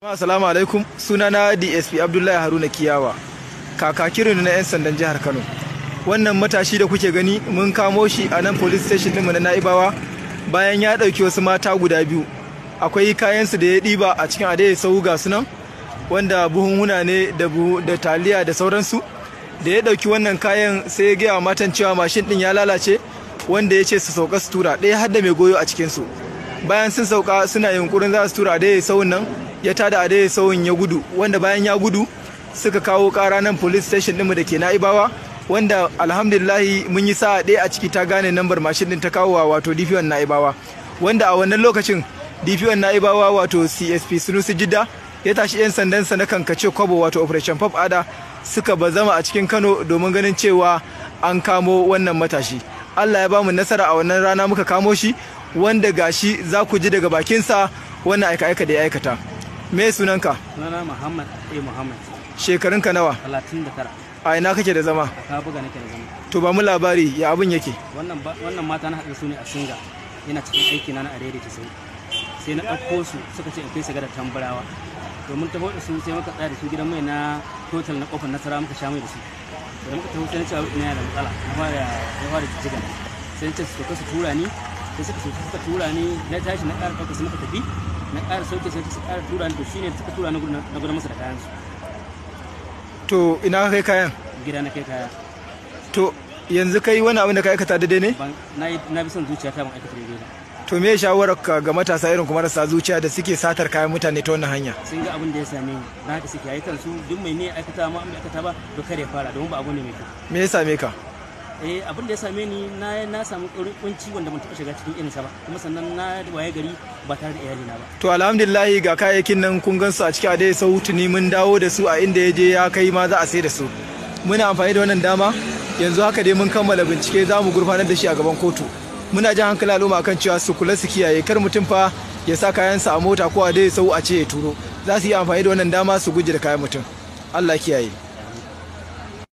Assalamu alaikum, sunana DSP Abdullahi Haruna Kiyawa, kakakirin na 'yan sandan jihar Kano. Wannan matashi da kuke gani mun kamo shi a nan police station ɗinmu na Na'ibawa bayan ya ɗauki wasu mata guda biyu. Akwai kayansu da ya ɗiba a cikin adai sau ga sunan wanda buhunhuna ne da taliya da sauransu. Da ya ɗauki wannan kayan sai ya gaya wa matan cewa mashin ɗin ya lalace, wanda ya ce su sauka su tura ɗaya har da mai goyo a cikinsu. Bayan sun sauka suna yunkurin za su tura adai sauun nan, ya tada adai sauun ya gudu, wanda bayan ya gudu suka kawo kara nan police station ɗinmu da ke Na'ibawa, wanda alhamdulillahi mun yi sa'a ɗaya a ciki ta gane nambar mashin ɗin ta kawo wato DPO Na'ibawa, wanda a wannan lokacin DPO Na'ibawa wato CSP Sunusi Jidda ya tashi 'yan sandansa na kankace kwabo wato Operation Pop Ada suka bazama a cikin Kano domin ganin cewa an kamo wannan matashi. Allah ya bamu nasara a wannan rana muka kamo shi, wanda gashi za ku ji daga bakinsa wannan aika-aika da ya aikata. Me sunanka? Sunana Muhammad A. Muhammad. Shekarunka nawa? 39. A ina kake da zama? A Kabuga nake da zama. To ba mu labari ya abin yake. Wannan mata na haɗu su ne a Singa. Yana cikin aiki na adaidaita sau. Sai na ɗauko su suka ce in kai su gada Tambarawa. Domin taho da su sai muka tsaya da su gidan mai na total na kofar Nasara muka sha mai da su. Da muka taho sai na ce ina yana da matsala. Na fara jijjiga. Sai na ce su sauka su tura ni. Sai suka tura ni, na tashi na ƙara ɗauka su muka tafi. Na ƙara sauke sai su ƙara tura ni, to shine suka tura ni na gudu masa da kayan su. To ina ka kai kayan? Gida na kai kaya. To yanzu kai wani abin da ka aikata daidai ne? Na bi son zuciya ta ban aikata daidai ba. To me shawarar ka ga matasa irin kuma marasa zuciya da suke satar kayan mutane ta wannan hanya? Sun ga abin da ya same ni, na haka suke yi kansu, duk mai ne aikata ma an bai aikata ba to kada ya fara, domin ba abu ne mai kyau. Me ya same ka? Abin da ya same ni na samu kunci wanda ban taɓa shiga cikin irinsa ba, kuma sannan na waye gari ba tare da iyalina ba. To alhamdulillahi ga kayayyakin nan kun gansu a cikin adai sau, tuni mun dawo da su a inda ya je ya kai ma za a sai da su. Muna amfani da wannan dama yanzu haka dai mun kammala bincike, za mu gurfanar da shi a gaban kotu. Muna jan hankali al'umma akan cewa su kula su kiyaye, kar mutum fa ya sa kayansa a mota ko a dai sau a ce ya turo. Za su yi amfani da wannan dama su guje da kayan mutum. Allah kiyaye.